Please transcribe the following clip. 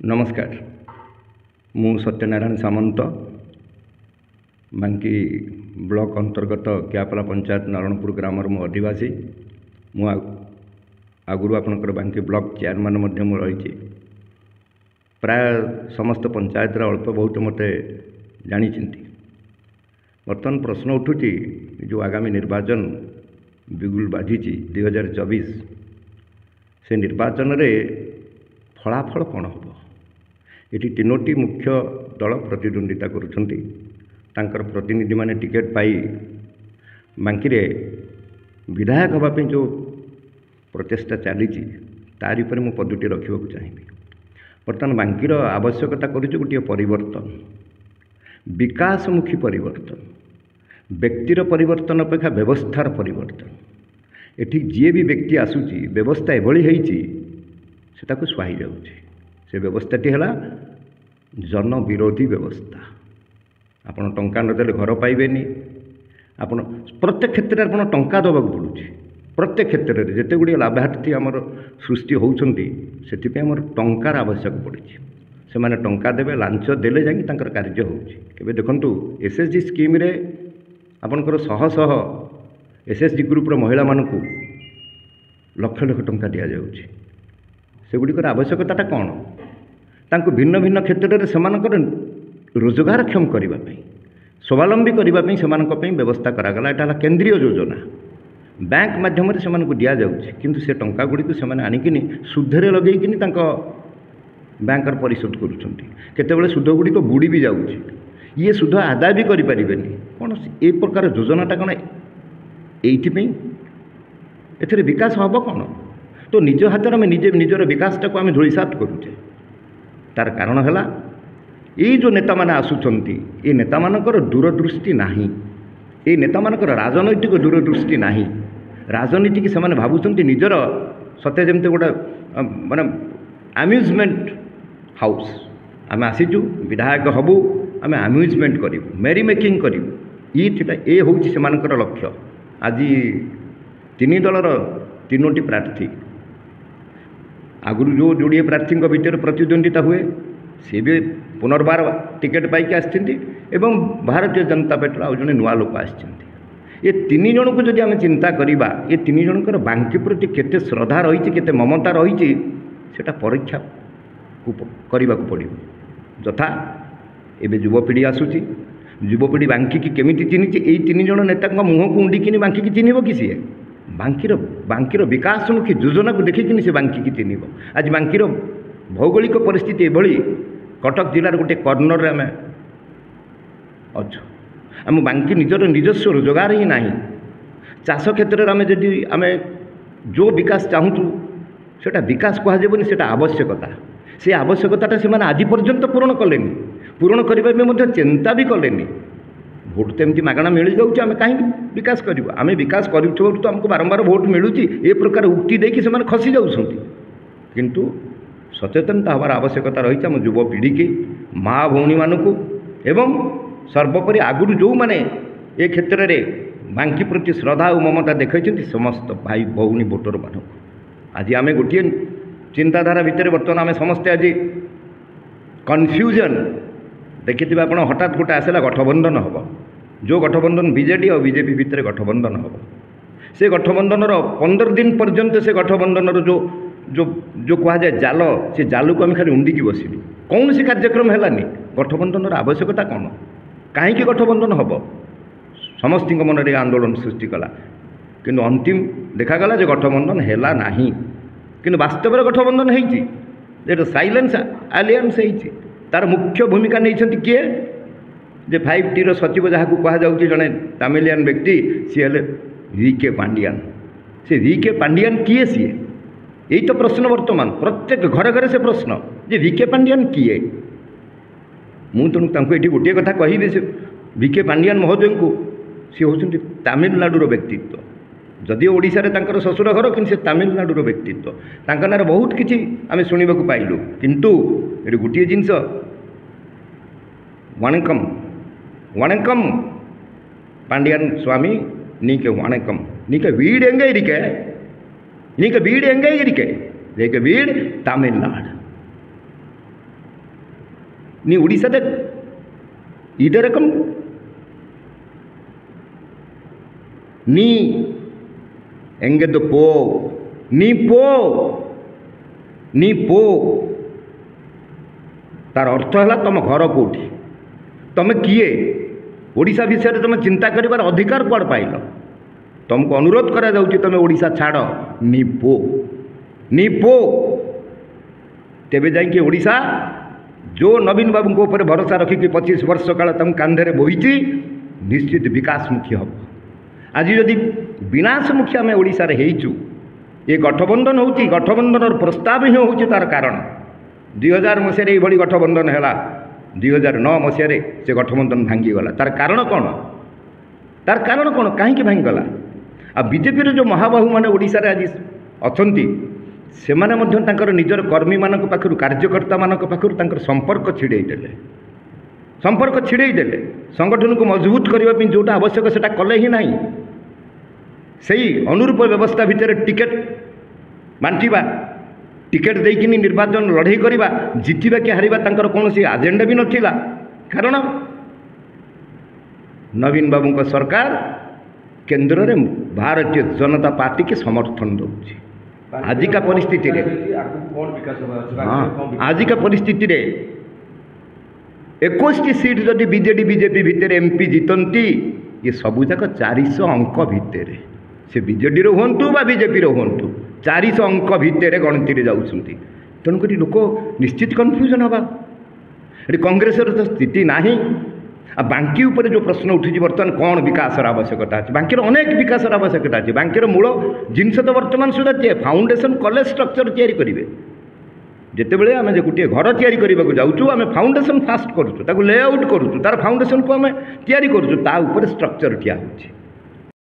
ନମସ୍କାର, ମୁଁ ସତ୍ୟନାରାୟଣ ସାମନ୍ତ, ବାଙ୍କି ବ୍ଲକ ଅନ୍ତର୍ଗତ କିଆପଲା ପଞ୍ଚାୟତ ନାରଣପୁର ଗ୍ରାମର ମୁଁ ଅଧିବାସୀ। ମୁଁ ଆଗରୁ ଆପଣଙ୍କର ବାଙ୍କି ବ୍ଲକ ଚେୟାରମ୍ୟାନ୍ ମଧ୍ୟ ମୁଁ ରହିଛି। ପ୍ରାୟ ସମସ୍ତ ପଞ୍ଚାୟତର ଅଳ୍ପ ବହୁତ ମୋତେ ଜାଣିଛନ୍ତି। ବର୍ତ୍ତମାନ ପ୍ରଶ୍ନ ଉଠୁଛି, ଯେଉଁ ଆଗାମୀ ନିର୍ବାଚନ ବିଗୁଲ ବାଜିଛି 2024, ସେ ନିର୍ବାଚନରେ ଫଳାଫଳ କ'ଣ ହେବ? ଏଠି ତିନୋଟି ମୁଖ୍ୟ ଦଳ ପ୍ରତିଦ୍ୱନ୍ଦିତା କରୁଛନ୍ତି। ତାଙ୍କର ପ୍ରତିନିଧିମାନେ ଟିକେଟ୍ ପାଇ ବାଙ୍କିରେ ବିଧାୟକ ହେବା ପାଇଁ ଯେଉଁ ପ୍ରଚେଷ୍ଟା ଚାଲିଛି, ତାରି ଉପରେ ମୁଁ ପଦୁଟି ରଖିବାକୁ ଚାହିଁବି। ବର୍ତ୍ତମାନ ବାଙ୍କିର ଆବଶ୍ୟକତା କରୁଛି ଗୋଟିଏ ପରିବର୍ତ୍ତନ, ବିକାଶମୁଖୀ ପରିବର୍ତ୍ତନ। ବ୍ୟକ୍ତିର ପରିବର୍ତ୍ତନ ଅପେକ୍ଷା ବ୍ୟବସ୍ଥାର ପରିବର୍ତ୍ତନ। ଏଠି ଯିଏ ବି ବ୍ୟକ୍ତି ଆସୁଛି, ବ୍ୟବସ୍ଥା ଏଭଳି ହେଇଛି ସେ ତାକୁ ସୁହାଇ ଯାଉଛି। ସେ ବ୍ୟବସ୍ଥାଟି ହେଲା ଜନବିରୋଧୀ ବ୍ୟବସ୍ଥା। ଆପଣ ଟଙ୍କା ନଦେଲେ ଘର ପାଇବେନି। ଆପଣ ପ୍ରତ୍ୟେକ କ୍ଷେତ୍ରରେ ଆପଣ ଟଙ୍କା ଦେବାକୁ ପଡ଼ୁଛି। ପ୍ରତ୍ୟେକ କ୍ଷେତ୍ରରେ ଯେତେ ଗୁଡ଼ିଏ ଲାଭାର୍ଥୀ ଆମର ସୃଷ୍ଟି ହେଉଛନ୍ତି, ସେଥିପାଇଁ ଆମର ଟଙ୍କାର ଆବଶ୍ୟକ ପଡ଼ିଛି। ସେମାନେ ଟଙ୍କା ଦେବେ, ଲାଞ୍ଚ ଦେଲେ ଯାଇକି ତାଙ୍କର କାର୍ଯ୍ୟ ହେଉଛି। ଏବେ ଦେଖନ୍ତୁ, ଏସ୍ ଏଚ୍ ଜି ସ୍କିମ୍ରେ ଆପଣଙ୍କର ଶହ ଶହ ଏସ୍ ଏଚ୍ ଜି ଗ୍ରୁପ୍ର ମହିଳାମାନଙ୍କୁ ଲକ୍ଷ ଲକ୍ଷ ଟଙ୍କା ଦିଆଯାଉଛି। ସେଗୁଡ଼ିକର ଆବଶ୍ୟକତାଟା କ'ଣ? ତାଙ୍କୁ ଭିନ୍ନ ଭିନ୍ନ କ୍ଷେତ୍ରରେ ସେମାନଙ୍କର ରୋଜଗାରକ୍ଷମ କରିବା ପାଇଁ, ସ୍ୱାବଲମ୍ବୀ କରିବା ପାଇଁ ସେମାନଙ୍କ ପାଇଁ ବ୍ୟବସ୍ଥା କରାଗଲା। ଏଇଟା ହେଲା କେନ୍ଦ୍ରୀୟ ଯୋଜନା, ବ୍ୟାଙ୍କ ମାଧ୍ୟମରେ ସେମାନଙ୍କୁ ଦିଆଯାଉଛି। କିନ୍ତୁ ସେ ଟଙ୍କା ଗୁଡ଼ିକୁ ସେମାନେ ଆଣିକିନି ସୁଧରେ ଲଗେଇକିନି ତାଙ୍କ ବ୍ୟାଙ୍କର ପରିଶୋଧ କରୁଛନ୍ତି। କେତେବେଳେ ସୁଧ ଗୁଡ଼ିକ ବୁଡ଼ି ବି ଯାଉଛି, ଇଏ ସୁଧ ଆଦାୟ ବି କରିପାରିବେନି। କ'ଣ ଏ ପ୍ରକାର ଯୋଜନାଟା କ'ଣ ଏଇଥିପାଇଁ? ଏଥିରେ ବିକାଶ ହେବ କ'ଣ? ତ ନିଜ ହାତରେ ଆମେ ନିଜେ ନିଜର ବିକାଶଟାକୁ ଆମେ ଧୂଳିସାତ କରୁଛେ। ତାର କାରଣ ହେଲା, ଏଇ ଯେଉଁ ନେତାମାନେ ଆସୁଛନ୍ତି, ଏ ନେତାମାନଙ୍କର ଦୂରଦୃଷ୍ଟି ନାହିଁ। ଏଇ ନେତାମାନଙ୍କର ରାଜନୈତିକ ଦୂରଦୃଷ୍ଟି ନାହିଁ। ରାଜନୀତିକି ସେମାନେ ଭାବୁଛନ୍ତି ନିଜର ସତେ ଯେମିତି ଗୋଟେ ମାନେ ଆମ୍ୟୁଜମେଣ୍ଟ ହାଉସ୍। ଆମେ ଆସିଛୁ, ବିଧାୟକ ହେବୁ, ଆମେ ଆମ୍ୟୁଜମେଣ୍ଟ କରିବୁ, ମେରି ମେକିଂ କରିବୁ। ଇ ଥିଲା ଏ ହେଉଛି ସେମାନଙ୍କର ଲକ୍ଷ୍ୟ। ଆଜି ତିନି ଦଳର ତିନୋଟି ପ୍ରାର୍ଥୀ, ଆଗରୁ ଯେଉଁ ଯୋଡ଼ିଏ ପ୍ରାର୍ଥୀଙ୍କ ଭିତରେ ପ୍ରତିଦ୍ୱନ୍ଦିତା ହୁଏ, ସେ ବି ପୁନର୍ବାର ଟିକେଟ୍ ପାଇକି ଆସିଛନ୍ତି ଏବଂ ଭାରତୀୟ ଜନତା ପାର୍ଟିର ଆଉ ଜଣେ ନୂଆ ଲୋକ ଆସିଛନ୍ତି। ଏ ତିନି ଜଣଙ୍କୁ ଯଦି ଆମେ ଚିନ୍ତା କରିବା, ଏ ତିନି ଜଣଙ୍କର ବାଙ୍କି ପ୍ରତି କେତେ ଶ୍ରଦ୍ଧା ରହିଛି, କେତେ ମମତା ରହିଛି, ସେଇଟା ପରୀକ୍ଷା କରିବାକୁ ପଡ଼ିବ। ଯଥା ଏବେ ଯୁବପିଢ଼ି ଆସୁଛି, ଯୁବପିଢ଼ି ବାଙ୍କିକି କେମିତି ଚିହ୍ନିଛି? ଏଇ ତିନି ଜଣ ନେତାଙ୍କ ମୁହଁକୁ ଉଣ୍ଡିକିନି ବାଙ୍କିକି ଚିହ୍ନିବ କି ସିଏ? ବାଙ୍କିର ବିକାଶମୁଖୀ ଯୋଜନାକୁ ଦେଖିକିନି ସେ ବାଙ୍କିକି ଚିହ୍ନିବ। ଆଜି ବାଙ୍କିର ଭୌଗୋଳିକ ପରିସ୍ଥିତି ଏଭଳି, କଟକ ଜିଲ୍ଲାର ଗୋଟିଏ କର୍ଣ୍ଣରରେ ଆମେ ଅଛୁ। ଆମ ବାଙ୍କି ନିଜର ନିଜସ୍ୱ ରୋଜଗାର ହିଁ ନାହିଁ। ଚାଷ କ୍ଷେତ୍ରରେ ଆମେ ଯଦି ଆମେ ଯେଉଁ ବିକାଶ ଚାହୁଁଛୁ, ସେଇଟା ବିକାଶ କୁହାଯିବନି, ସେଇଟା ଆବଶ୍ୟକତା। ସେ ଆବଶ୍ୟକତାଟା ସେମାନେ ଆଜି ପର୍ଯ୍ୟନ୍ତ ପୂରଣ କଲେନି, ପୂରଣ କରିବା ପାଇଁ ମଧ୍ୟ ଚିନ୍ତା ବି କଲେନି। ଭୋଟ ତ ଏମିତି ମାଗଣା ମିଳିଯାଉଛି, ଆମେ କାହିଁକି ବିକାଶ କରିବୁ? ଆମେ ବିକାଶ କରୁଥିବାରୁ ତ ଆମକୁ ବାରମ୍ବାର ଭୋଟ ମିଳୁଛି। ଏ ପ୍ରକାର ଉକ୍ତି ଦେଇକି ସେମାନେ ଖସି ଯାଉଛନ୍ତି। କିନ୍ତୁ ସଚେତନତା ହେବାର ଆବଶ୍ୟକତା ରହିଛି ଆମ ଯୁବପିଢ଼ିକି, ମା ଭଉଣୀମାନଙ୍କୁ ଏବଂ ସର୍ବୋପରି ଆଗରୁ ଯେଉଁମାନେ ଏ କ୍ଷେତ୍ରରେ ବାଙ୍କି ପ୍ରତି ଶ୍ରଦ୍ଧା ଆଉ ମମତା ଦେଖାଇଛନ୍ତି, ସମସ୍ତ ଭାଇ ଭଉଣୀ ଭୋଟରମାନଙ୍କୁ। ଆଜି ଆମେ ଗୋଟିଏ ଚିନ୍ତାଧାରା ଭିତରେ ବର୍ତ୍ତମାନ ଆମେ ସମସ୍ତେ ଆଜି କନଫ୍ୟୁଜନ୍। ଦେଖିଥିବେ ଆପଣ, ହଠାତ୍ ଗୋଟେ ଆସିଲା ଗଠବନ୍ଧନ ହେବ। ଯେଉଁ ଗଠବନ୍ଧନ ବିଜେଡ଼ି ଆଉ ବିଜେପି ଭିତରେ ଗଠବନ୍ଧନ ହେବ, ସେ ଗଠବନ୍ଧନର 15 ଦିନ ପର୍ଯ୍ୟନ୍ତ ସେ ଗଠବନ୍ଧନର ଯେଉଁ ଯେଉଁ ଯେଉଁ କୁହାଯାଏ ଜାଲ, ସେ ଜାଲକୁ ଆମେ ଖାଲି ଉଣ୍ଡିକି ବସିଲୁ। କୌଣସି କାର୍ଯ୍ୟକ୍ରମ ହେଲାନି। ଗଠବନ୍ଧନର ଆବଶ୍ୟକତା କ'ଣ? କାହିଁକି ଗଠବନ୍ଧନ ହେବ? ସମସ୍ତଙ୍କ ମନରେ ଆନ୍ଦୋଳନ ସୃଷ୍ଟି କଲା। କିନ୍ତୁ ଅନ୍ତିମ ଦେଖାଗଲା ଯେ ଗଠବନ୍ଧନ ହେଲା ନାହିଁ। କିନ୍ତୁ ବାସ୍ତବରେ ଗଠବନ୍ଧନ ହେଇଛି, ଯେଟା ସାଇଲେନ୍ସ ଆଲିଆନ୍ସ ହେଇଛି। ତାର ମୁଖ୍ୟ ଭୂମିକା ନେଇଛନ୍ତି କିଏ? ଯେ ଫାଇଭ୍ ଟିର ସଚିବ ଯାହାକୁ କୁହାଯାଉଛି, ଜଣେ ତାମିଲିଆନ ବ୍ୟକ୍ତି, ସିଏ ହେଲେ ଭି କେ ପାଣ୍ଡିଆନ। ସେ ଭି କେ ପାଣ୍ଡିଆନ କିଏ ସିଏ? ଏଇ ତ ପ୍ରଶ୍ନ ବର୍ତ୍ତମାନ ପ୍ରତ୍ୟେକ ଘରେ ଘରେ ସେ ପ୍ରଶ୍ନ ଯେ ଭି କେ ପାଣ୍ଡିଆନ କିଏ? ମୁଁ ତେଣୁ ତାଙ୍କୁ ଏଠି ଗୋଟିଏ କଥା କହିବି, ସେ ଭି କେ ପାଣ୍ଡିଆନ ମହୋଦୟଙ୍କୁ, ସିଏ ହେଉଛନ୍ତି ତାମିଲନାଡ଼ୁର ବ୍ୟକ୍ତିତ୍ୱ। ଯଦିଓ ଓଡ଼ିଶାରେ ତାଙ୍କର ଶ୍ୱଶୁର ଘର, କିନ୍ତୁ ସେ ତାମିଲନାଡ଼ୁର ବ୍ୟକ୍ତିତ୍ୱ। ତାଙ୍କ ନାଁରେ ବହୁତ କିଛି ଆମେ ଶୁଣିବାକୁ ପାଇଲୁ। କିନ୍ତୁ ଏଠି ଗୋଟିଏ ଜିନିଷ, வணக்கம் வணக்கம் பாண்டியன் சுவாமி, நீங்க வணக்கம். நீங்க வீடு எங்கே இருக்க? நீங்க வீடு எங்கே இருக்க? எங்க வீடு தமிழ்நாடு. ನೀ ಒಡಿಶಾದ ಇದರಕಂ ನೀ ಎಂಗೆದ್ದು ಪೋ, ನೀ ಪೋ, ನೀ ପୋ। ତାର ଅର୍ଥ ହେଲା ତୁମ ଘର କେଉଁଠି, ତୁମେ କିଏ, ଓଡ଼ିଶା ବିଷୟରେ ତୁମେ ଚିନ୍ତା କରିବାର ଅଧିକାର କୁଆଡ଼େ ପାଇଲ? ତୁମକୁ ଅନୁରୋଧ କରାଯାଉଛି ତୁମେ ଓଡ଼ିଶା ଛାଡ଼, ନି ପୋ, ନି ପୋ। ତେବେ ଯାଇକି ଓଡ଼ିଶା ଯେଉଁ ନବୀନ ବାବୁଙ୍କ ଉପରେ ଭରସା ରଖିକି 25 ବର୍ଷ କାଳ ତାଙ୍କୁ କାନ୍ଧରେ ବୋହିଛି, ନିଶ୍ଚିତ ବିକାଶମୁଖୀ ହେବ। ଆଜି ଯଦି ବିନାଶମୁଖୀ ଆମେ ଓଡ଼ିଶାରେ ହେଇଛୁ, ଏ ଗଠବନ୍ଧନ ହେଉଛି, ଗଠବନ୍ଧନର ପ୍ରସ୍ତାବ ହିଁ ହେଉଛି ତା'ର କାରଣ। 2000 ମସିହାରେ ଏଇଭଳି ଗଠବନ୍ଧନ ହେଲା, 2009 ମସିହାରେ ସେ ଗଠବନ୍ଧନ ଭାଙ୍ଗିଗଲା। ତା'ର କାରଣ କ'ଣ? ତା'ର କାରଣ କ'ଣ? କାହିଁକି ଭାଙ୍ଗିଗଲା? ଆଉ ବିଜେପିର ଯେଉଁ ମହାବାହୁମାନେ ଓଡ଼ିଶାରେ ଆଜି ଅଛନ୍ତି, ସେମାନେ ମଧ୍ୟ ତାଙ୍କର ନିଜର କର୍ମୀମାନଙ୍କ ପାଖରୁ, କାର୍ଯ୍ୟକର୍ତ୍ତାମାନଙ୍କ ପାଖରୁ ତାଙ୍କର ସମ୍ପର୍କ ଛିଡ଼େଇ ଦେଲେ, ସମ୍ପର୍କ ଛିଡ଼େଇ ଦେଲେ। ସଂଗଠନକୁ ମଜବୁତ କରିବା ପାଇଁ ଯେଉଁଟା ଆବଶ୍ୟକ ସେଇଟା କଲେ ହିଁ ନାହିଁ। ସେଇ ଅନୁରୂପ ବ୍ୟବସ୍ଥା ଭିତରେ ଟିକେଟ୍ ବାଣ୍ଟିବା, ଟିକେଟ୍ ଦେଇକିନି ନିର୍ବାଚନ ଲଢ଼େଇ କରିବା, ଜିତିବା କି ହାରିବା ତାଙ୍କର କୌଣସି ଆଜେଣ୍ଡା ବି ନଥିଲା। କାରଣ ନବୀନ ବାବୁଙ୍କ ସରକାର କେନ୍ଦ୍ରରେ ଭାରତୀୟ ଜନତା ପାର୍ଟିକି ସମର୍ଥନ ଦେଉଛି। ଆଜିକା ପରିସ୍ଥିତିରେ, ହଁ, ଆଜିକା ପରିସ୍ଥିତିରେ 21ଟି ସିଟ୍ ଯଦି ବିଜେଡ଼ି ବିଜେପି ଭିତରେ ଏମ୍ପି ଜିତନ୍ତି, ଏ ସବୁଯାକ 400 ଅଙ୍କ ଭିତରେ, ସେ ବିଜେଡ଼ିର ହୁଅନ୍ତୁ ବା ବିଜେପିର ହୁଅନ୍ତୁ, 400 ଅଙ୍କ ଭିତରେ ଗଣତିରେ ଯାଉଛନ୍ତି। ତେଣୁକରି ଲୋକ ନିଶ୍ଚିତ କନଫ୍ୟୁଜନ୍ ହେବା। ଏଠି କଂଗ୍ରେସର ତ ସ୍ଥିତି ନାହିଁ। ଆଉ ବାଙ୍କି ଉପରେ ଯେଉଁ ପ୍ରଶ୍ନ ଉଠୁଛି ବର୍ତ୍ତମାନ, କ'ଣ ବିକାଶର ଆବଶ୍ୟକତା ଅଛି? ବାଙ୍କିର ଅନେକ ବିକାଶର ଆବଶ୍ୟକତା ଅଛି। ବାଙ୍କିର ମୂଳ ଜିନିଷ ତ ବର୍ତ୍ତମାନ ସୁଦ୍ଧା ଫାଉଣ୍ଡେସନ୍ କଲେଜ ଷ୍ଟ୍ରକ୍ଚର ତିଆରି କରିବେ। ଯେତେବେଳେ ଆମେ ଯେ ଗୋଟିଏ ଘର ତିଆରି କରିବାକୁ ଯାଉଛୁ, ଆମେ ଫାଉଣ୍ଡେସନ୍ ଫାଷ୍ଟ କରୁଛୁ, ତାକୁ ଲେଆଉଟ୍ କରୁଛୁ, ତା'ର ଫାଉଣ୍ଡେସନ୍କୁ ଆମେ ତିଆରି କରୁଛୁ, ତା ଉପରେ ଷ୍ଟ୍ରକ୍ଚର ଠିଆ ହେଉଛି।